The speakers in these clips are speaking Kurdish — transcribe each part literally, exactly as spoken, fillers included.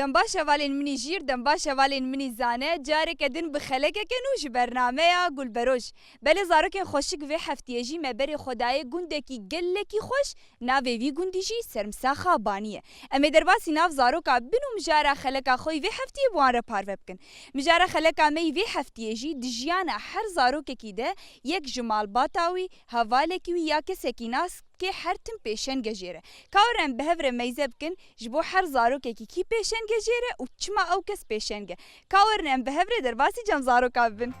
Dem baş hevalên min î jîr, dem baş hevalên min î zane, careke din bi xelekeke nû ji bernameya Gulberoj. Belê zarokên xweşik vê heftiyê jî me berê xwe dayê gundekî gelekî xweş, navê vî gundî jî Sermsaxa Banî ye. Em ê derbasî nav zaroka bin û mijara xeleka xwe yî vê heftiyê bi wan re parve bikin. Mijara xeleka me yî vê heftiyê jî di jiyana her zarokekî de yek ji malbata wî, hevalekî wî ya kesekî nas dike, her tim pêşenge jê re. Ka werin em bi hev re meyze bikin, ji bo her zarokekî kî pêşenge jê re û çima ew kes pêşeng e. Ka werin em bi hev re derbasî cem zaroka bibin.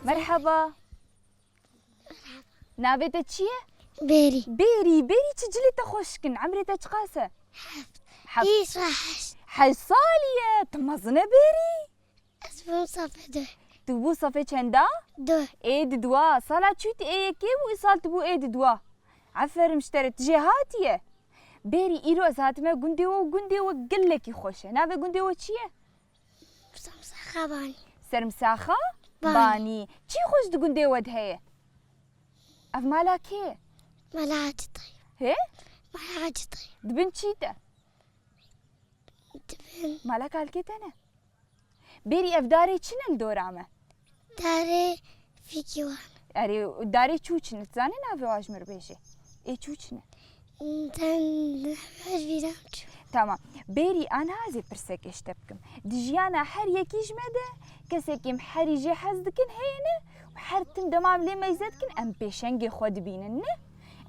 Merhaba. Navê te çi ye? Bêrî. Bêrî, Bêrî, çi cilê te xweşik in? Emrê te çiqas e? Heft. Heft. Îsa heşt. Heşt salî ye. Tu mezin e Bêrî. Ez bûm safê du. Tu bû safê çenda? Du. Ê di dua. Sala çûyî tu ê yekê bû, îsal tu bû ê di dua. Aferin ji te re, tu jê hatiye. Bêrî, îro ez hatime gundê we û gundê we gelekî xweş e. Navê gundê we çi ye? Sermsaxa Banî. Sermsaxa Banî. Banî. Çi xweş di gundê we de heye? Ev mala kê ye? Mala Hacî Teyb. Hê? Mala Hacî Teyb. Dibin çi te? Dibin. Mala kalkê te ne? Bêrî, ev darê çi ne li dora me? Darê fîkî wan. Erê, darê çûç ne? Tu zanî navê wa ji mir bêjê? Ê çûç ne? Ten her bîra çû. Tamam. Bêrî, aniha ez ê pirsekê ji te bikim. Di jiyana her yekî ji me de kesekî em herî jê hez dikin heye ne? Û her tim dema em lê meyze dikin, em pêşengê xwe dibînin ne?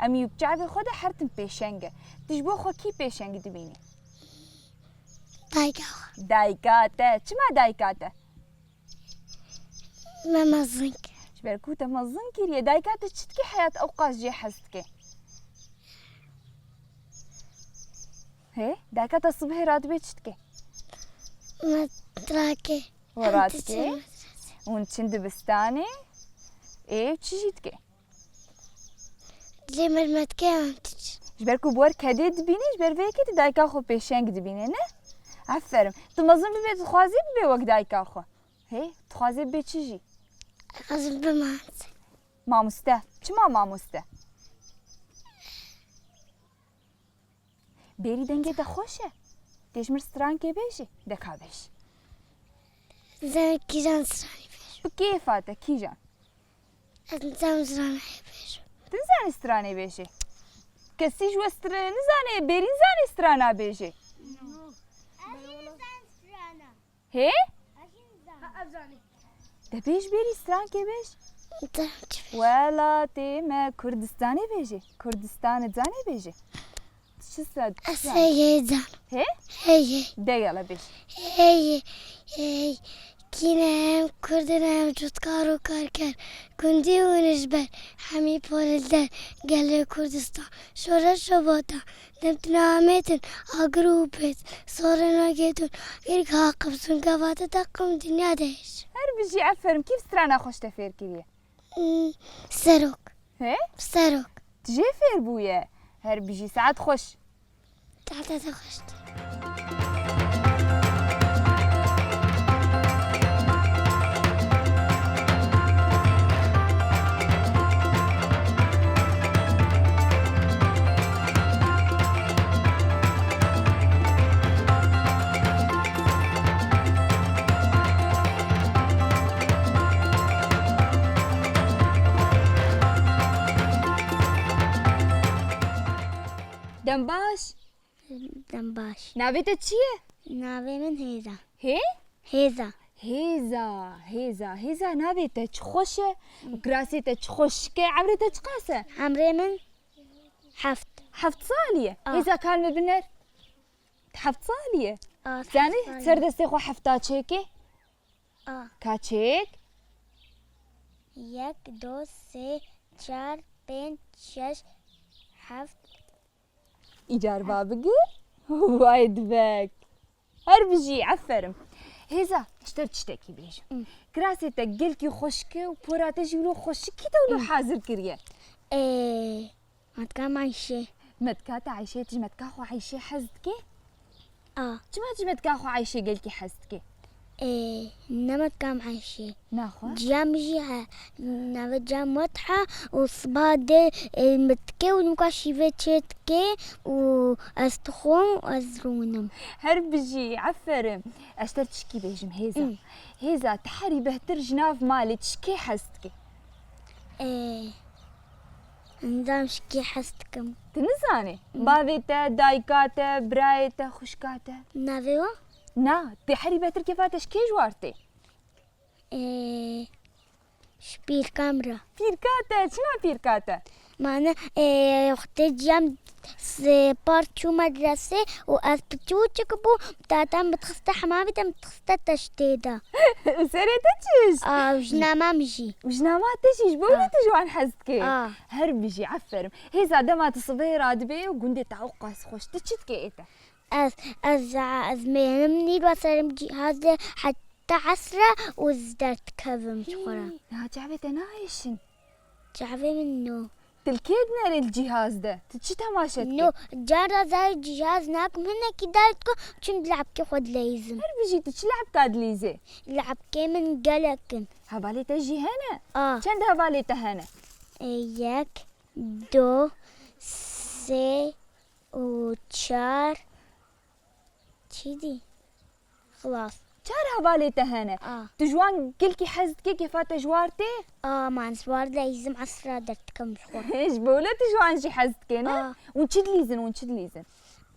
Em yû çavê xwe de her tim pêşeng e. Tu ji bo xwe kî pêşeng dibînî? Dayika xwe. Dayika te. Çima dayika te? Me mezin kir. Ji ber ku te mezin kiriye. Dayika te çi dike heyat ewqas jê hez dike? Hê? Dayika te sibhê radibe çi dike? Me dirake. We radike. Hûn diçin dibistanê. Ê, çi jî dike? Lê me, me dike em diçin. Ji ber ku bi wer kedê dibînî, ji ber vê yekê tu dayika xwe pêşeng dibînî, ne? Aferin. Tu mezin bibe, tu dixwazî bibe wek dayika xwe? Hê? Tu dixwazî bibe çi jî? Ez dixwazim bibe mamoste. Mamoste. Çima mamoste? Bêrî, dengê te xweş e. Tê ji mir strankê bêjî, de ka bêjî. Dizem kîjan stranê bêjim. Bi kêfa te, kîjan? Ez dizem stranê bêjim. Tu nizanî stranê bêjî? Kesî ji we stra-, nizanê, Bêrî nizanê strana bêjê. Ez jî nizanî strana. Hê? Ez jî nizanî. Ha, ez zanî. De bêj Bêrî, strankê bêj. Dizem çi bêjim. Welatê me Kurdistanê bêjê. Kurdistanê zanê bêjê. Çi se-, Ez çi zanî? Heyê zanim. Hê? Heyê. De yala bêj. Heyê, hey. Kî ne em Kurd in em cûtkar û karker. Gundî hûn ji ber hemî polî li der gelê Kurdistan. Şoreş şobata. Dem tu nametin, agir û pêt. Sorê nagêtun. Gir ka qibzun gavate teqim dinya deş. Her bijî, aferin. Kî strana xweş te fêr kiriye? Hmm, Serok. He? Serok. Tu jê fêr bûye. Her bijî, saet xweş. Saete te xweş. Dem baş. Dem baş. Navê te çi ye? Navê min Hêza. Hê? Hêza. Hêza, Hêza, Hêza, navê te çi xweş e û kirasê te çi xweşik e. Emrê te çiqas e? Emrê min heft. Heft salî ye? A. Hêza, kal me biner. Heft salî ye? A, heft salî ye. Zanî ser destê xwe hefta çêkê? A. Ka çêk? Yek, du, sê, çar, pênc, şeş, heft. Îcar va bigir. Way dibek. Her bijî, eferim. Hêza, ji te tiştekî bêjim. Hı. Kirasê te gelkî xweşik e û pora te jî wilo xweşikî te wilo Hı. hazir kiriye. Ee, metka me Ayşe. Metka te Ayşe, tu ji metka xwe Ayşe hez dikî? A. Çima tu ji metka xwe Ayşe gelkî hez dikî? Ee, ne metka me Ayşe. Naxwe? Ciyam jî he, navê ciyam Wetha û siba dê, e, min dike û nika şîvê çê dike û ez dixwim û ez rûnim. Her bijî, eferim. Ez ji te tişkî bêjim, Hêza. Hı. Hêza, tu herî behtir ji nav malê çi kê hez dike? Ee, endam ji kê hez dikim? Tu nizanî? Hı. Bavê te, dayika te, birayê te, xwişka te? Navê wa? Na, tu herî behtir kêfa te ji kê ji war tê? Ee, ji pîrka min re. Pîrka te, çima pîrka te? Mane, ee, wextê ciyam se par çû medresê û ez piçûçik bû, tata min dixiste hemamê de, min dixiste teştê de. Û serê te çi? A, û ji nama min jî. Û ji nama te jî, ji bo wî A. tu ji wan hez dikî? A. Her bijî, eferim. Hêza dema tu sibê radibê û gundê te ew qas xweş, tu çi dikê ê te? Ez, ez, ez mênim nîva serim cîhazê heta esra û ez derdikevim ji xwe re. Hî, niha çavê te nahêşin? Çavê min no. Tu li kê dinerê li cîhaz de? Tu çi temaşe dikî? No, cara zarê cîhaz nakim, hinekî derdiko, çim lehbkê xwe dileyizim. Her bijî, tu çi lehbka dileyizê? Lehbkê min gelek in. Hevalê te jî hene? A. Çend hevalê te hene? E, yek, do, sê, û çar. Çi dî? Xilas. Çar hevalê te hene. A. Tu ji wan gelkî hez dikî, kêfa te ji war tê? A, man ji war dileyizim, esra derdikim ji xwe. Ji bo wilo tu ji wan jî hez dikî, ne? A. Hûn çi dilîzin, hûn çi dilîzin?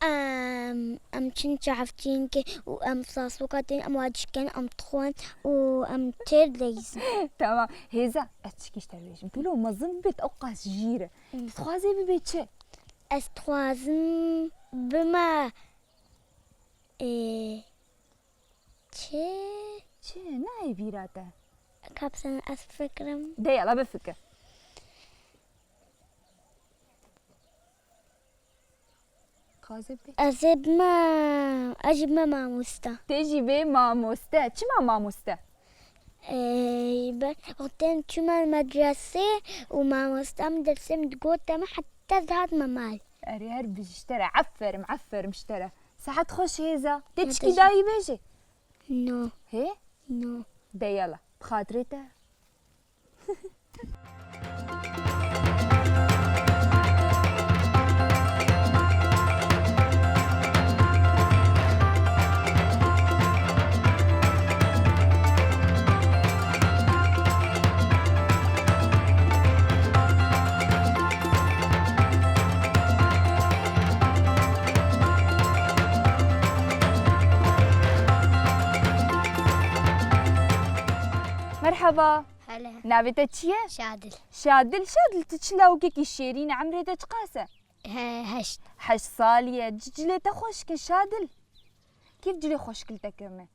Em, em çin çavçînkê û em sasoka tên, em wa dişken, em dixwin û em têr dileyizin. Tamam. Hêza, ez çikî ji te bêjim. Tu lo mezin bibêt, ew qas jîr e. Hı. Tu dixwazê bibê çi? Ez dixwazim bime, ê, çi? Çi? Nayê bîra te? Kapsen ez fikirim. De yala bifikir. Dixwazê bibê çi? Ez ê bime, ez jî bime mamoste. Tê jî bê mamoste. Çima mamoste? Ê, be, wextên çûme medresê û mamoste min dersê min digote min heta ez hatime mal. Erê, her bijî ji te re. Eferim, eferim ji te re. Sihet xweş Hêza. Tê çikî dayî bêjê? No. Hê? No. De yala. Bi xatirê te. Merhaba. Hele. Navê te çi ye? Şadil. Şadil, Şadil, tu çi lawikekî şêrîn e, emrê te çiqas e? He, heşt. Heşt salî ye. Ci-, cilê te xweşik in, Şadil. Kîv cilê xweşik li te kirine?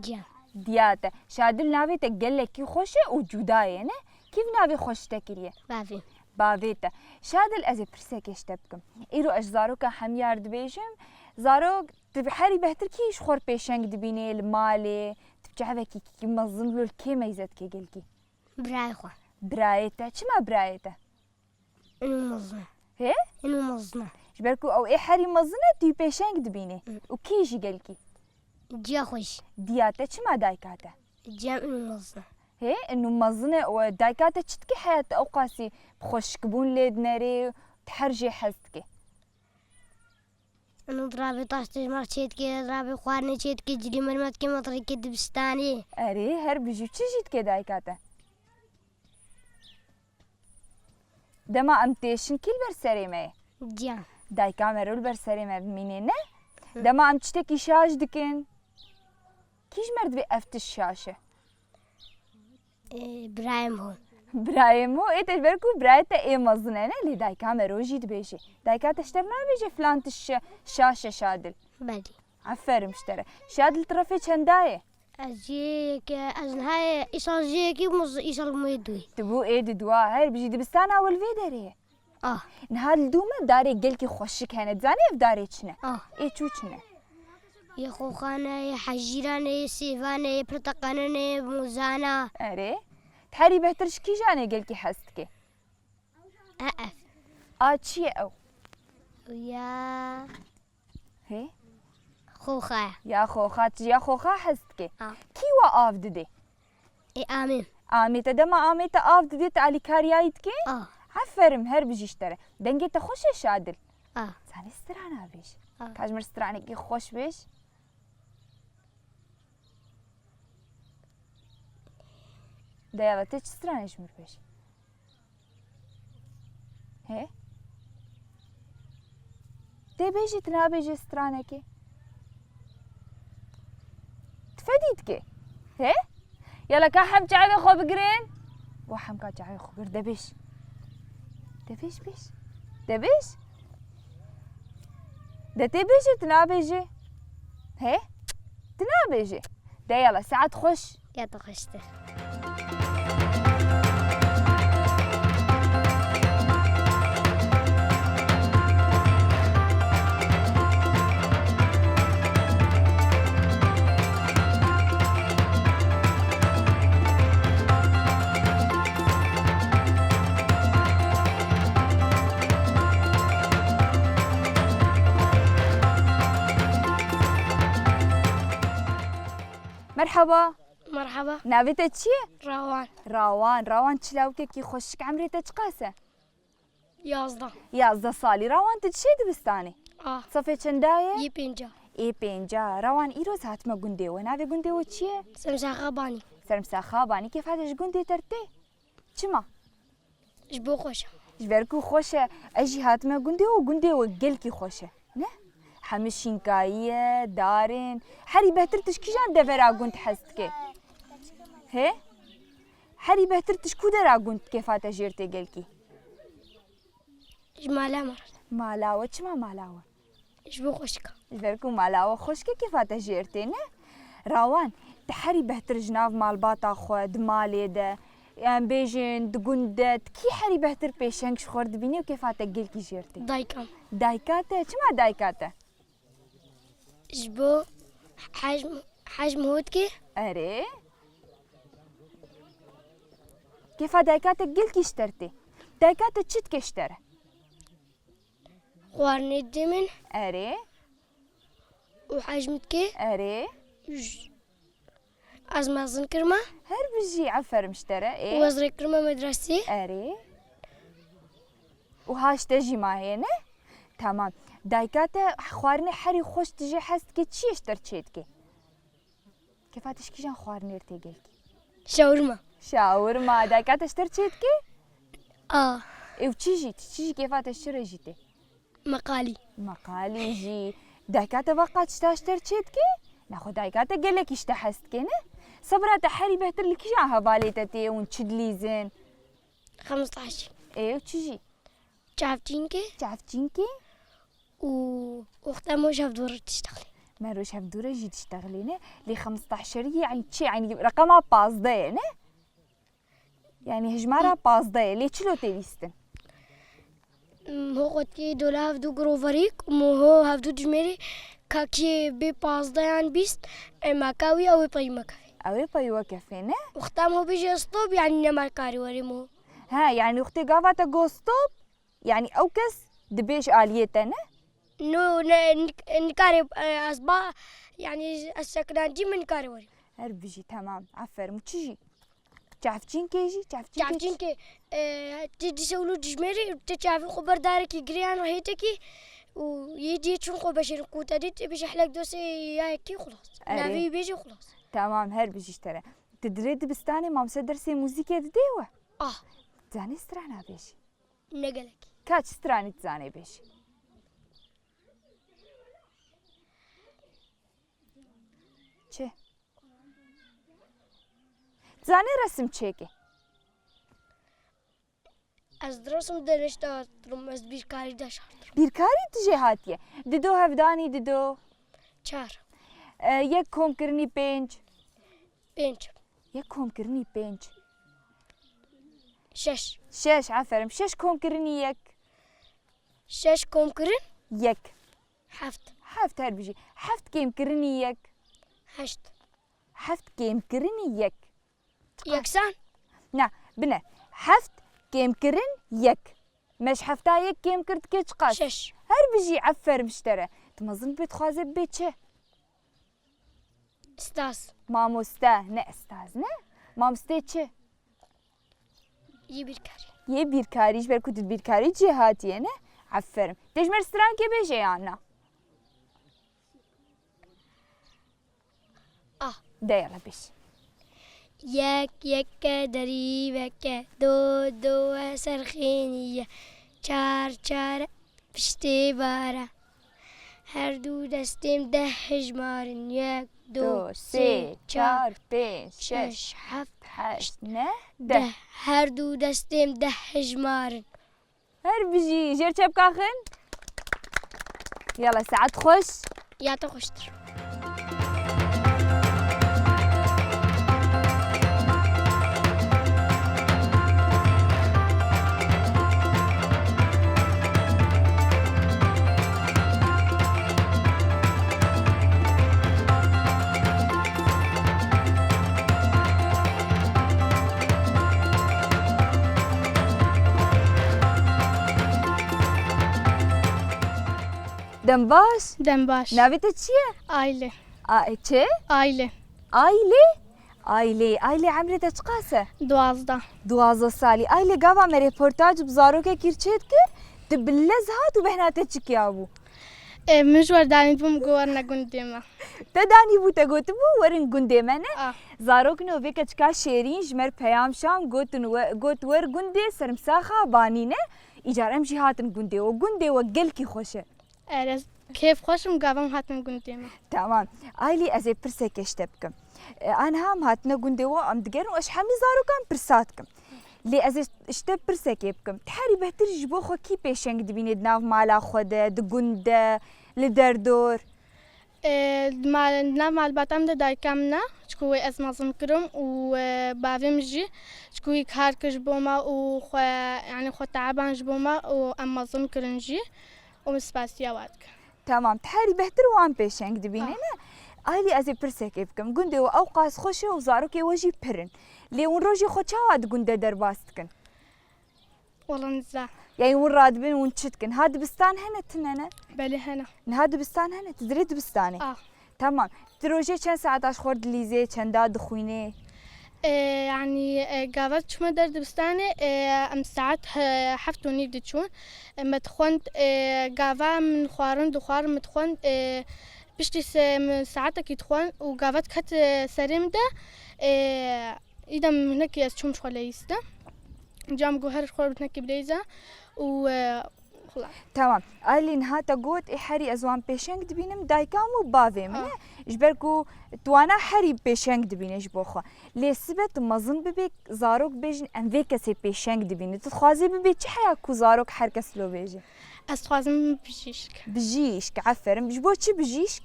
Diya. Diya te. Şadil, navê te gelekî xweş e û cuda ye, ne? Kîv navê xweş ji te kiriye? Bavê. Bavê te. Şadil, ez ê pirsekê ji te bikim. Îro ez ji zaroka hemiyar dibêjim. Zarok, tu bi herî behtir kî ji xwe re pêşeng dibînê li malê? Tu bi çavekî kî mezin lo li kê meyze dike gelkî? Birayê xwe. Birayê te. Çima birayê te? Ino mezin e. Hê? Ino mezin e. Ji ber ku ew ê herî mezin e, tu yî pêşeng dibînî. Hı. Û kî jî gelkî? Ciya xwe jî. Diya te çima dayika te? Ciya ino mezin e. Hê, ino mezin e û dayika te çi dike heyat te ew qasî bi xweşikbûn lê dinerê, tu her jê hez dike? Ino dirabê taş têjmar çê dike, dirabê xwarinê çê dike, cilî mermet dike, metreke dibistanê. Erê, her bijî, çi jî dike dayika te? Dema em têşin kî li ber serê me ye? Ciya. Dayika me re li ber serê me bimînê, ne? Hı. Dema em tiştekî şaş dikin, kî ji me re dibê ev tişt şaş e? Ê, birayê min. Birayê min, ê te ji ber ku birayê te ê mezin e, ne? Lê dayika me re jî dibêje. Dayika te ji te re nabêje filan tişt şe-, şaş e Şadil. Belê. Eferim ji te re. Şadil, tu refê çenda ye? Ez jê yekê, ez niha îsal jê yekê bûm, îsal bûm ê duwê. Tu bû ê di dua, her bijî dibistana we li vê derê ye. Ah. Niha li dû me darê gelkî xweşik hene. Dizanî ev darê çi ne? Ah. Ê çû çi ne? Yê xoxan e, yê hejîran e, yê sêvan e, yê pirteqanan e, yê mozan e. Erê. Herî behtir ji kîjan ê gelkî hez dike? E, ev. A çi ye ew? Ya. Hê? Xoxa ye. Ya xoxa, tu ya xoxa hez dike. A. Kî we av dide? Ê amê. Amê te, dema amê te av dide, tu alîkariyayî dike? A. Aferin, her bijî ji te re. Dengê te xweş e Şadil? A. Zanî strana bêj. A. Ka ji min stranekî xweş bêj. Deya te çi stranê ji min bêj? He? Tê bêjî, tu nabêjî stranekê. Tu fedî dikê. He? Yala ka hem çavê xwe bigirin. Bo hem ka çavê xwe gir, de bêj. De bêj, bêj. De bêj. De tê bêjî, tu nabêjî. He? Tu nabêjî. De yala, saet xweş. Ya te xweştir. Merhaba. Merhaba. Navê te çi ye? Rawan. Rawan. Rawan çi lawikekî xweşik, emrê te çiqas e? Yazdeh. Yazdeh salî. Rawan tu dişê dibistanê? Ah. Sefê çenda ye? Yê pênca. Ê pênca. Rawan îroz hatime gundê we. Navê gundê we çi ye? Sermsa Xabanî. Sermsa Xabanî. Kêfa te ji gundê te re tê? Çima? Ji bo xweş e. Ji ber ku xweş e, ez jî hatime gundê û gundê we gelkî xweş e. Ne? Hemî şînkayî ye, darên. Herî behtir tu ji kîjan devera gund hez dike? He? Herî behtir tu ji ku dera gund kêfa te jêr tê gelkî? Ji mala me re. Mala we, çima mala we? Ji bo xweşika. Ji ber ku mala we xweşik e, kêfa te jêr tê, ne? Rawan, te herî behtir ji nav malbata xwe, di malê de, em bêjin, di gund de, tu kî herî behtir pêşeng ji xwe re dibînî û kêfa te gelkî jêr tê? Dayika. Dayika te, çima dayika te? Ji bo hejm, hejm hû dike. Erê. Kêfa dayika te gelkî ji te re tê. Dayika te çi dike ji te re? Xwarinê dide min. Erê. Û hejm dike. Erê. J-, ez mezin kirime. Her bijî, aferin ji te re. Ê. Û ez rê kirime medresê. Erê. Û ha ji te jî ma heye, ne? Tamam. Dayika te xwarinê herî xweş tu jê hez dike, çi ye ji te re çêdike? Kêfa te ji kîjan xwarinê re tê gelkî? Şawirma. Şawirma. Dayika te ji te re çêdike? A. Ê, û çi jî? Tu çi jî kêfa te ji çi re jî tê? Meqalî. Meqalî jî. Dayika te veqa tişta ji te re çêdike? Nexwe dayika te gelekî ji te hez dike, ne? Sebra te herî behtir li kîjan hevalê te tê, hûn çi dilîzin? Xemsetaş. Ê, û çi jî? Çavçînkê. Çavçînkê. Û wexta me roj hevdû re diştexlî. Me roj hevdû re jî diştexlî, ne? Lê xemsetaşerî, yanî çi? Yanî reqema pazdeh ye, ne? Yanî hijmara pazdeh ye. Lê çilo tê lîstin? Ho qotiyê dola hevdû giroverîk, mo ho hevdû dijmêrî, kakiyê bê pazdeh yan bîst, e, maka wî ew ê peyî mekevê. Ew ê peyî wekevê, ne? Wexta mo bêje stop, yanî nema karî werê mo. He, yanî wextê gava te got stop, yanî ew kes dibêj aliyê te, ne? No, ne, nik-, nikarê, e, ez ba, yanî ez sekinandî min nikarê werî. Her bijî, temam. Aferin. Û çi jî? Çavçînkê jî, çavçînkê çi? Çavçînkê, e, ti dîse wilo dijmêrî, ti çavê xwe ber darekî girê yan hêtekî û yê diyê çûn xwe beşêrin ku te dît, bêje helek dosê ya yekî xulas. Erê. Navê wî bêje xulas. Tamam, her bijî ji te re. Tu dirê dibistanê mamse dersê muzîkê didê we? Ah. Zanî strana bêjî? Ne gelek. Ka çi stranî dizanê bêjî? Çi? Dizanê resim çêkê? Ez di resim de neştartirim, ez bîrkarî de şartirim. Bîrkarî tu jê hatiye? Dido hevdanî dido. Çar. E, yek komkirinî pênc. Pênc. Yek komkirinî pênc. Şeş. Şeş, aferin. Şeş komkirinî yek. Şeş komkirin? Yek. Heft. Heft, her bijî. Heft kêmkirinî yek. Heşt. Heft kêmkirinî yek. Yeksan? Na, bine. Heft kêmkirin yek. Me ji hefta yek kêm kir dike çiqas? Şeş. Her bijî, eferin ji te re. Tu mezin bê dixwaze bibê çi? Staz. Mamoste, ne staz, ne? Mamoste çi? Yê bîrkarî. Yê bîrkarî, ji ber ku tu di bîrkarî cihatiye, ne? Eferin. Tê ji me re strankê bêje yan na? Ah. De yala bêj. Yek yeke derî veke, do do e serxênî ye, çar çar e piştê bare. Her du destêm deh hijmarin, yek, do, sê, çar, pênc, şeş, heft, heşt, neh, deh. Her du destêm deh hijmarin. Her bijî, jêr çepka xin. Yala, saet xweş. Ya te xweştir. Dem baş. Dem baş. Navê te çi ye? Aylê. A, e, çi? Aylê. Aylê? Aylê. Aylê, emrê te çiqas e? Duwazdeh. Duwazdeh salî. Aylê, gava me rêportaj bi zarokekî çêdikir, tu bi lez hat û behna te çi kiya bû? E, min ji we re danî bû, min got werine gundê me. Te danî bû, te gotibû werin gundê me, ne? Ah. Zarokên we vê keçika şêrîn ji me re peyam şand, gotin we, got wer gundê Sermsaxa Banî, ne? Îcar em jî hatin gundê we. Gundê we gelkî xweş e. Ere, kêf xweş im, gava em hatin gundê me. Tamam. Aylî, ez ê pirsekê ji te bikim. E, aniha em hatine gundê we, em digerin û ez ji hemî zarokan pirsa dikim. Lê ez ê ji te pirsekê bikim. Ti herî behtir ji bo xwe kî pêşeng dibînê di nav mala xwe de, di gund de, li derdor? E, di mal, di nav malbata min de dayika min e, çiku wê ez mezin kirim û, e, bavê min jî, çiku wî kar kir ji bo me û xwe, yanî xwe teeban ji bo me û em mezin kirin jî. Û min spasiya we dikim. Tamam, ti herî behtir wan pêşeng dibîne, ah, ne? Aylî, ez ê pirsekê bikim. Gundê we ewqas xweş e û zarokê we jî pir in. Lê hûn rojê xwe çawa di gund de derbas dikin? Wala niza. Yanî hûn radibin, hûn çi dikin? Ha dibistan hene, tune ne? Belê hene. Niha dibistan hene, tu dirê dibistanê? Ah. Tamam. Tu rojê çend saeta ji xwe re dilîzê, çenda dixwînê? E, yanî, e, gava çûme der dibistanê, e, em saet he-, heft û nîv diçûn. E, me dixwend, e, gava min xwarin dixwar, me dixwend, e, piştî se-, min saetekî dixwend û gava diket, e, serê min de, e, îdem hinekî ez çûm ji xwe leyîste. Cam got her xwe hinekî bileyze û, e, Xulas. Tamam. Aylî, niha te got, ê herî ez wan pêşeng dibînim, dayika min û bavê min e. Ah. Ji ber ku tu wana herî pêşeng dibîne ji bo xwe. Lê sibe tu mezin bibê, zarok bêjin, em vê kesê pêşeng dibînin. Tu dixwazî bibê çi heya ku zarok her kes lo bêje? Ez dixwazim bijîşk. Bijîşk, eferin. Ji bo çi bijîşk?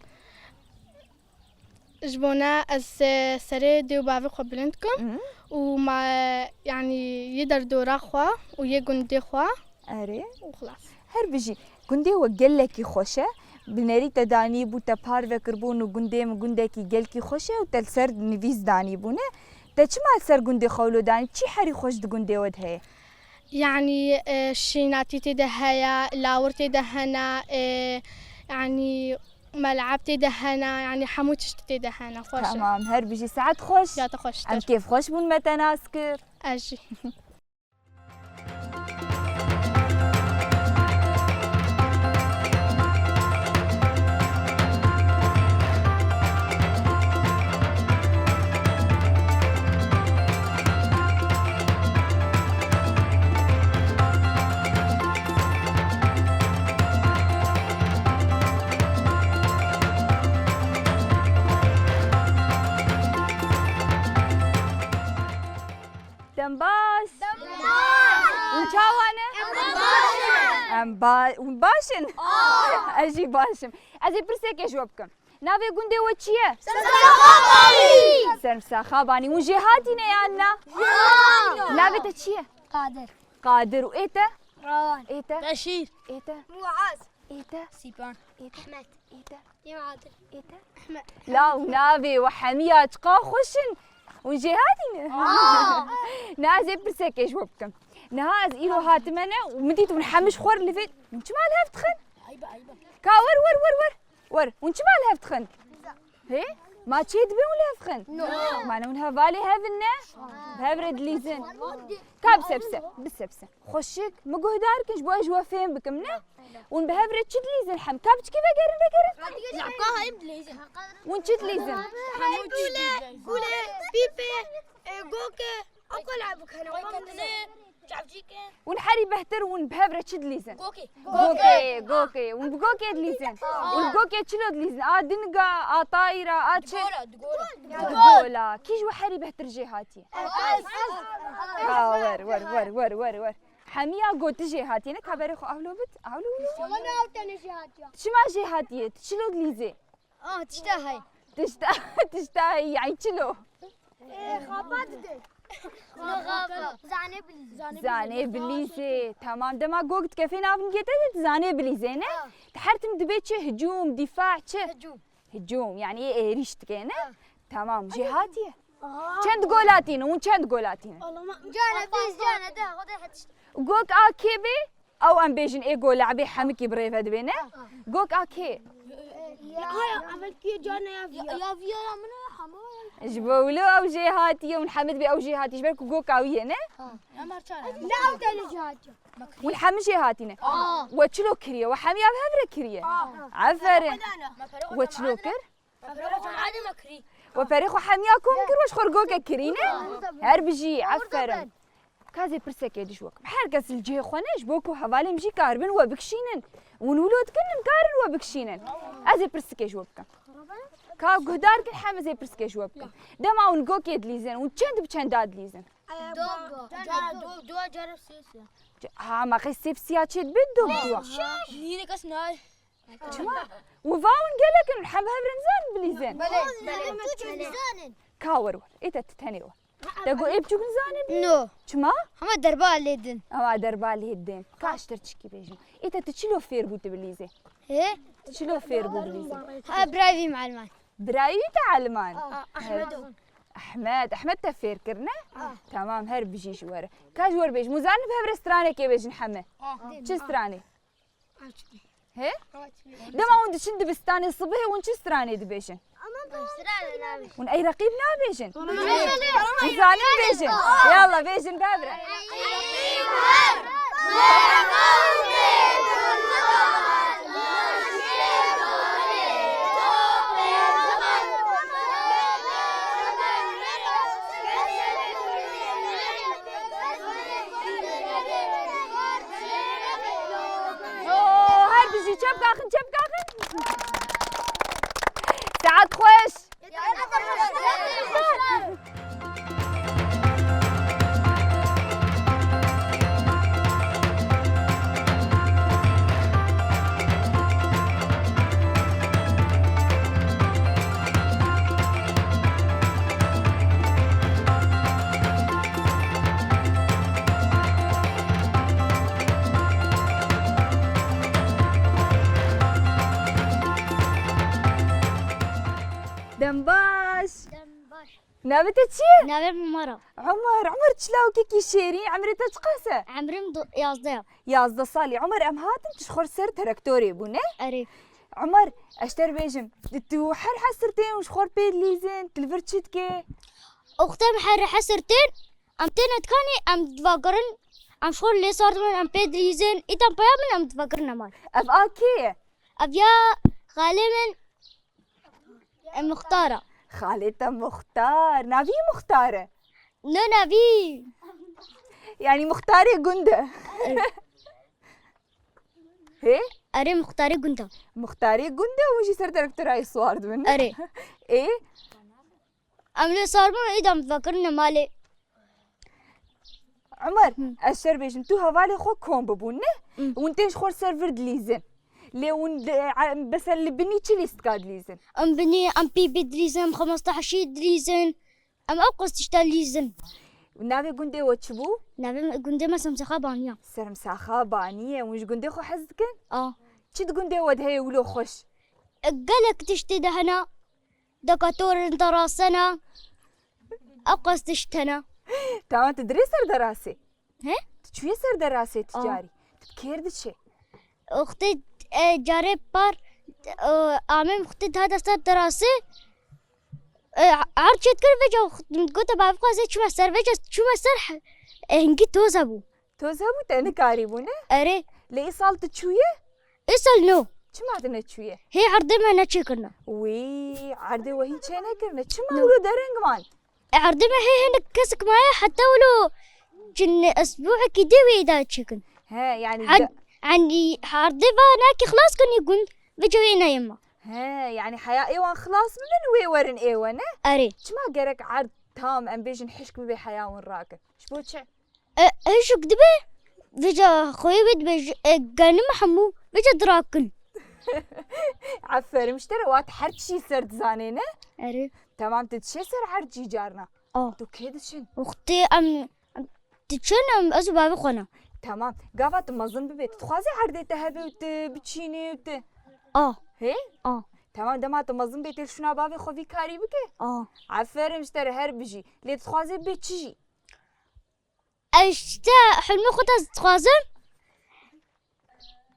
Ji bona ez, e, serê dê û bavê xwe bilind kim. Mhm. Û ma, yanî yê derdora xwe û yê gundê xwe. Erê. Û xilas. Her bijî. Gundê we gelekî xweş e. Bi nerî te danî bû, te parve kiribûn û gundê min gundekî gelkî xweş e û te li ser nivîs danî bûne. Te çima li ser gundê xwe wilo danî? Çi herî xweş di gundê we de heye? Yanî, e, şînatî tê de heye, lawir tê de hene, e, yanî, meleb tê de hene, yanî, hemû tişt tê de hene. Xweş e. Tamam, her bijî, saet xweş. Ya te xweştir. Em kêf xweş bûn me te nas kir. Ez jî. Dem baş. Dem baş. Hûn çawa ne? Em baş in. Em ba-, hûn baş in? Aa. Ez jî baş im. Ez ê pirsekê ji we bikim. Navê gundê we çi ye? Sermsaxa Banî. Sermsaxa Banî. Hûn jêhatî ne yan na? Ya. Navê te çi ye? Qadir. Qadir. Û ê te? Rawan. Ê te? Beşîr. Ê te? Muaz. Ê te? Sîpan. Ê te? Ehmed. Ête. Ête. Law navê we hemiya çiqa xweş in. Hûn jêhatî ne? Niha ez ê pirsekê ji we bikim. Niha ez îro hatime ne û min dît hûn hemî ji xwe re li vê, hûn çima li hev dixin? Ka wer, wer, wer, wer. Wer, hûn çima li hev dixin? Hê? Ma çê dibe hûn li hev dixin? Ma ne hûn hevalê hev in ne? Bi hev re dilîzin. Ka bise, bise, bise, bise. Xweşik, min guhdar kin ji bo ez ji we fêm bikim ne? Hûn bi hev re çi dilîzin hem? Ka piçkî vegerin, vegerin. Hûn çi dilîzin? Hemû çi dilîzin? Gule, gule, pîpe, e, goke, ew qala bikene. Hûn herî behtir hûn bi hev re çi dilîzin? Gokê. Gokê, gokê. Hûn bi gokê dilîzin. Hûn bi gokê çilo dilîzin? A dinga, a tayra, a çi? Di gola, di gola. Di gola. Kî ji we herî behtir jê hatiye? Ez. Ha, wer, wer, wer, wer, wer, wer. Hemiya got tu jê hatiye, ne ka berê xwe awlo bit, awlo bit. Wala ne ew tene jê hatiye. Çima jê hatiye? Tu çilo dilîzê? Ah, tişta hey. Tişta, tişta hey, yani çilo? Ee, xapa dide. Xapa. Zane bilîzê. Zane bilîzê. Tamam, dema gog dikefê nav nigê te de tu zane bilîzê, ne? Ah. Her tim dibe çi? Hicûm, dîfa, çi? Hicûm. Hicûm, yani ê êrîş dike, ne? Ah. Tamam, jê hatiye. Çend gol hatîne? Hûn çend gol hatîne? Cana biz, cana de, xwe de hetiş. Gog a kê bê? Ew em bêjin ê gol lebê hemikî bi rêve dibê, ne? Gog a kê? Ya, ya, evelkî cana ya viya. Ya, ya viya ya min e, hema. Ji bo wilo ew jê hatiye, hûn hemî dibê ew jê hatiye, ji ber ku gog a wî ye, ne? Ha. Ne ew tene jê hatiye. Hûn hemî jê hatîne. Aa. We çilo kiriye, we hemiya bi hev re kiriye. Aa. Aferin. We çilo kir? We perê xwe hemiya kom kir, we ji xwe re gokek kirî, ne? Her bijî, aferin. Ka ez ê pirsekê dî ji we kim. Her kes li cihê xwe ne, ji bo ku hevalên jî karibin we bikişînin. Hûn wilo dikin, nin karin we bikişînin. Ez ê pirsikê ji we bikim. Ka guhdar kin hem ez ê pirsikê ji we bikim. Dema hûn gokê dilîzin, hûn çend bi çenda dilîzin? Dog. Cara dog, dua cara ses ya. Ha, ma qey sêv siya çê dibe dog dua. Nîne kes nay. Çima? Û va hûn gelek in, hem hev re nizanin bilîzin. Belê, belê. Ka wer wer. Ê te tu tenê wer. Te got ê biçûk nizanin? No. Çima? Hema derba lê din. Hema derba lê din. Ka ji te re çikî bêjim. Ê te tu çilo fêr bû tu bilîzê? He? Tu çilo fêr bû bilîzê? Ha, birayî vî mueliman. Birayî te eliman? Ah, Ahmet o. Ahmet, Ahmet te fêr kir, ne? Ah. Tamam, her bijî ji we re. Ka ji we re bêjim. Hûn zanin bi hev re stranekê bêjin heme. Ah. Çi stranê? He? Dema hûn diçin dibistanê sibê hûn çi stranê dibêjin? Hûn ey reqîb nabêjin? Hûn zanin bêjin. Yalla bêjin bevre. Oo, her bijî, çepka xin, çepka xin. Saet xweş. Dem baş. Dem baş. Navê te çi ye? Navê min Umar e. Umar, Umar çi lawkekî şêrîn, emrê te çiqas e? Emrim du-, yazdeh e. Yazdeh salî. Umar, em hatin tu ji xwe ser traktorê bû, ne? Erê. Umar, ez ji te re bêjim, tu, tu her hesir tên û ji xwe re pê dilîzin, tu li vir çi dikê? Wextê em her hesir tên, em têne dikanê, em divagirin, em ji xwe lê sar dibin, em pê dilîzin, îta em peya bin, em divagirin mal. Ev a kê ye? Ev ya xalê min, e, Muxtar e. Xalê te Muxtar. Navî Muxtar e? Ne navî? Yani Muxtarê gund e. Hê? Erê, Muxtarê gund e. Muxtarê gund e, hûn jî ser traktorayê siwar dibin, ne? Erê. Ê? Em lê sar bûn, îda em divekirin malê. Umar, ez şer bêjim, tu hevalê xwe kom bibûn, ne? Hı. Hûn tên ji xwe ser vir dilîzin. Lê hûn, e, mesela li binî çi lîstika dilîzin? Em binî, em pîpî dilîzin, em xemesta heşî dilîzin. Em ew qas tişta dilîzin. Navê gundê we çi bû? Navê me, gundê me Sermsaxa Baniye. Sermsaxa Baniye. Hûn ji gundê xwe hez dikin? A. Çi di gundê we de heye wilo xweş? E, gelek tiştê de hene. Dekatorin derasena. Ew qas tişt hene. Tamam, tu dirê ser derasê? He? Tu çûye ser derasê tu Aa. carî? Tu kêr diçê? Wextê, e, carê par, e, amê wextê dihate ser derasê, e, erd çêdikir, vêca wextê min gote bavê xwe ez ê çime ser, vêca çûme ser he-, e, hingî toz hebû. Toz hebû, te nikarîbû, ne? Erê. Lê îsal tu çûye? Îsal no. Çima tu neçûye? Hê erdê me neçêkirine. Wî, erdê we hîn çênekirine. Çima No. wilo dereng man? E, erdê me hê hinek kesik maye, heta wilo çin esbûekî dê wê îda çêkin. He, yani Hen-, de- Hani erdê va nakî xilas kinî gund, vêca wê neyê ma. He, yani heya ê wan xilas bibin, wê werin ê we, ne? Erê. Çima gerek erd tam, em bêjin, hişk bibe heya wan rakin? Ji bo çi? E, hişk dibe, vêca xweyê wê dibe, ji, e, genime hemû, vêca dirakin. Aferin, ji te re, wat her tiştî ser dizanê, ne? Erê. Tamam, tu diçê ser her cî carna? A. Tu kê diçin? Wextê em, em diçin, em, ez û bavê xwe ne. Tamam, gava tu mezin bibê, tu dixwazî erdê te hebe û tu biçînî û tu A. Hê? A. Tamam, dema tu mezin bê, tê li şûna bavê xwe vî karî bike? A. Aferin ji te re, her bijî. Lê dixwazê bê çi jî? Ez ji te hilmê xwe te dixwazim.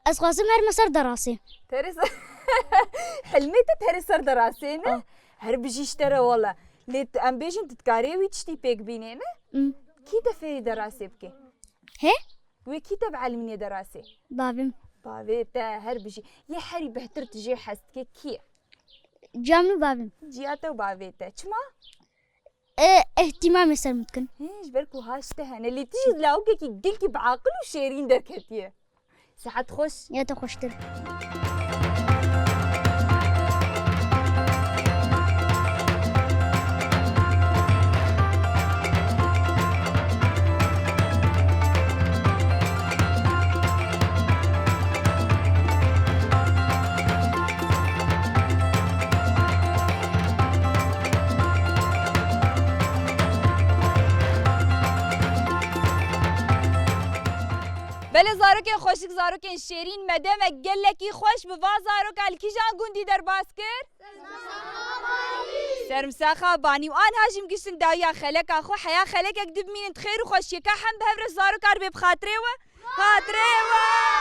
Ez dixwazim herime ser derasê. Terê ser, hilmê te terê ser derasê ne? Ah. Her bijî ji te re wele. Lê tu, em bêjin, tu dikarê wî tiştî pêk bînê ne? Hmm. Kî te fêrî derasê bike? He? Wê kî te bielimînê derasê? Bavê min. Bavê te, her bijî. Yê herî behtir tu jê hez dikê kî ye? Ciya min û bavê min. Ciya te û bavê te. Çima? E, îhtîmamê ser min dikin. Hê, ji ber ku ha ji te hene, lê tu jî lawikekî gelkî bi aqil û şêrîn derketiye. Sihet xweş. Ya te xweştir. Belê zarokên xweşik, zarokên şêrîn, me deme gelekî xweş bi va zaroka li kîjan gundî derbas kir? Sermsaxa Banî. Û anha jî em giştin dawiya xeleka xwe, heya xelekek dibimînin di xêr û xweşiyê, ka hem bi hev re zarokar bê bi xatirê we. Xatirê we.